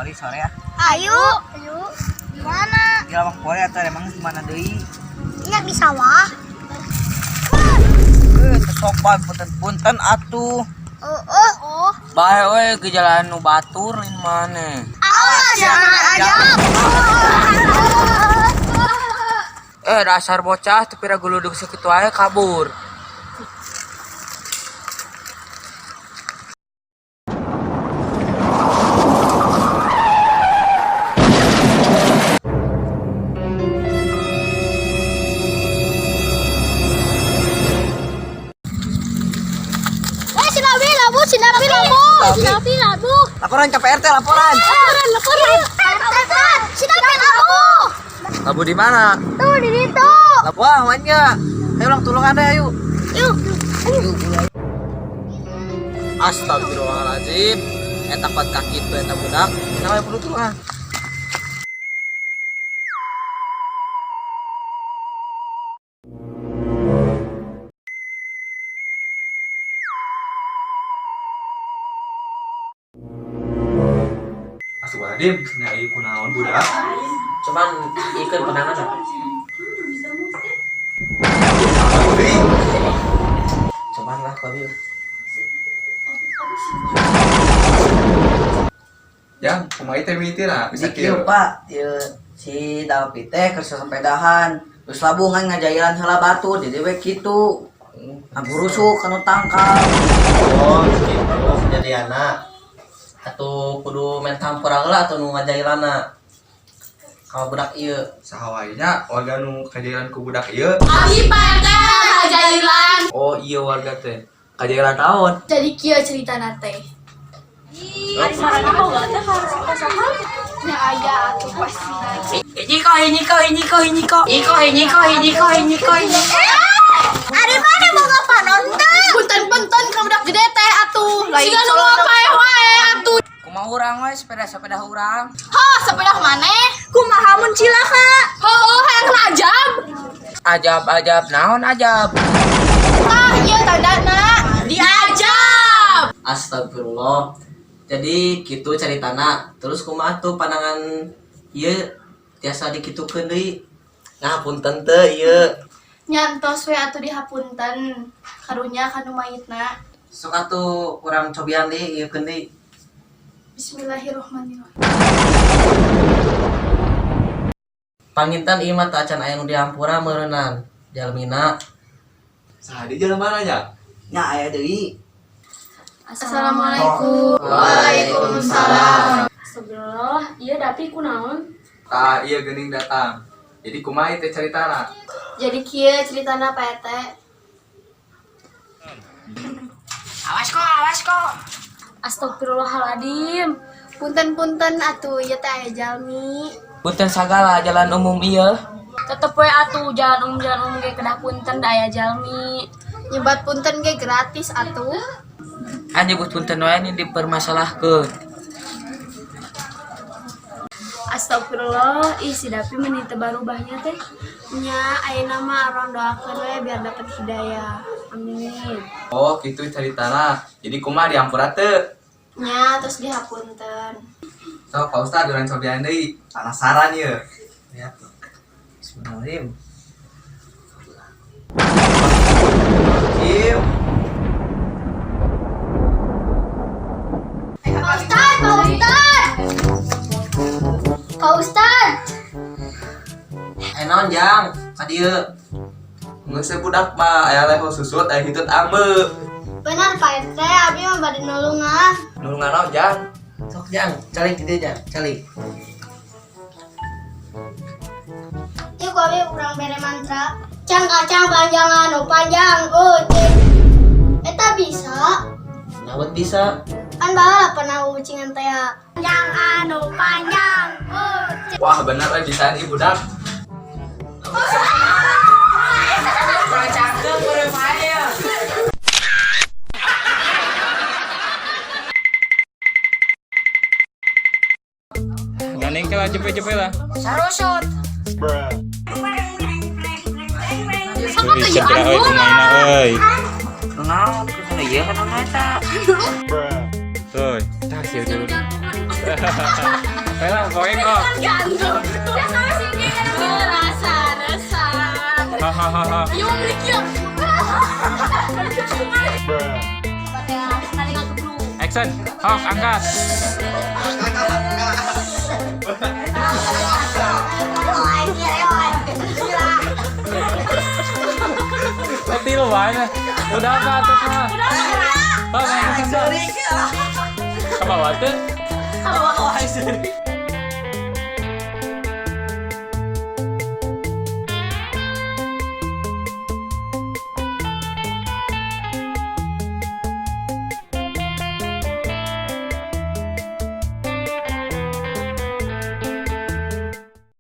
Voli sore ya. Ayo. Ayo. Di mana? Di lapang voli atau emang di mana deui? Nya di sawah. Eh, teu sopan punten-punten atuh. Oh, oh, oh. Bae we ke jalan nu batur lain maneh. Awas jangan aja. Eh dasar bocah teu pira guludug sakitu wae kabur. Eh, si Nabi labu, si Nabi labu. Si Nabi labu. Laporan ke PRT, laporan. Laporan, laporan. Laporan. Si Nabi labu. Labu di mana? Tuh di situ. Wah, mainnya. Ayo ulang tulungan deh, ayo. Yuk. Astagfirullahaladzim. Eta kuat kaki tuh eta budak. Kenapa perlu tulungan? Astagfirullahaladzim, nya ieu kunaon budak? Cuman ikut penanganan. Cuman lah kau. Yang kumaha teh mimitina bisa Bisa kieu, kieu. Pak. Ieu si Dapi teh keur sasampedahan. Terus labungan ngajailan heula batur, jadi we kitu. Ngagurusuk kanu tangkal. Oh, gitu kejadianna. Atuh kudu main hampura heula atuh nu ngajailana. Ka budak ieu. Saha wae nya warga nu kajailan ku budak ieu? Abi Pak RT ngajailan. Oh iya warga teh. Kajailan naon? Jadi kieu ceritana teh. Nya aya atuh pasti. Hiji ko, hiji ko, hiji ko, hiji ko. Iko, hiji ko, hiji ko, hiji ko. Ari mana boga panon teh? Punten-punten ka budak gede teh atuh. Siga nu paeh wae atuh. Kumaha urang we sepeda-sepeda urang. Ha, sepeda maneh? Kumaha mun cilaka? Heueuh, hayang kena ajab. Ajab-ajab naon ajab? Tah, ieu tandana diajab. Astagfirullah. Jadi kitu caritana. Terus kumaha tuh pandangan ieu tiasa dikitukeun deui. Ngapunten teu ieu. Nyantos we atuh dihapunten. Karunya kanu mayitna. Sok atuh urang cobian deui ieu keun deui. Bismillahirrahmanirrahim. Panginten ieu mah teu acan aya nu dihampura meureunnan. Jalmina. Saha di jalan mana nya? Nya aya deui. Assalamualaikum. Waalaikumsalam. Astagfirullah, iya dapi kunaon? Tah ieu geuning datang. Jadi kumaha teh caritana? Jadi kieu ceritana Pak RT. Awas kok, awas kok. Astagfirullahaladzim. Punten-punten atuh ieu teh aya jalmi. Punten sagala jalan umum ieu. Tetep we atuh jalan umum ge kedah punten da aya jalmi. Nyebat punten ge gratis atuh. Ah nyebut punten wae ini dipermasalahkeun. Astagfirullah, ih si Dapi meni teu barubahnya teh. Nya ayeuna mah urang doakeun we biar dapet hidayah. Amin. Oh, kitu caritana. Jadi kumaha dihampura teu? Nya terus dihapunten. Sok Pak Ustad urang cobian deui. Penasaran ieu. Ya. Bismillahirrahmanirrahim. Iya. Pak Ustad, Pak Ustad. Pak Ustad. Eh naon jang? Ka dieu. Geus we budak mah aya leho susut aya hitut ambe. Benar Pak RT, abi mah bade nulungan. Nulungan naon jang? Sok jang, calik di dieu jang, calik. Yuk abi urang bere mantra. Cang kacang panjang anu panjang ucing. Eta bisa. Nawat bisa. Kan baheula pernah ucingan teh. Panjang anu panjang ucing. Wah, bener we bisaan ieu budak. Kurang cakep, kurang wae ya. Gandeng lah, cepet-cepet lah. Sarusut. Sok Wih, atuh ieu cedera euy pemainna euy. Naon kudu ieu kan eta. Tuh, tah sieun dulu. Lah, pokoknya kok. Gantung. Ya sama sih kayak rasa rasa. Hahaha. Ayo beli kieu. Kali ngagebrug. Action. Hok, angkat. Nanti lu banyak. Udah apa atas mah? Udah. Ke bawah tuh. Ke bawah.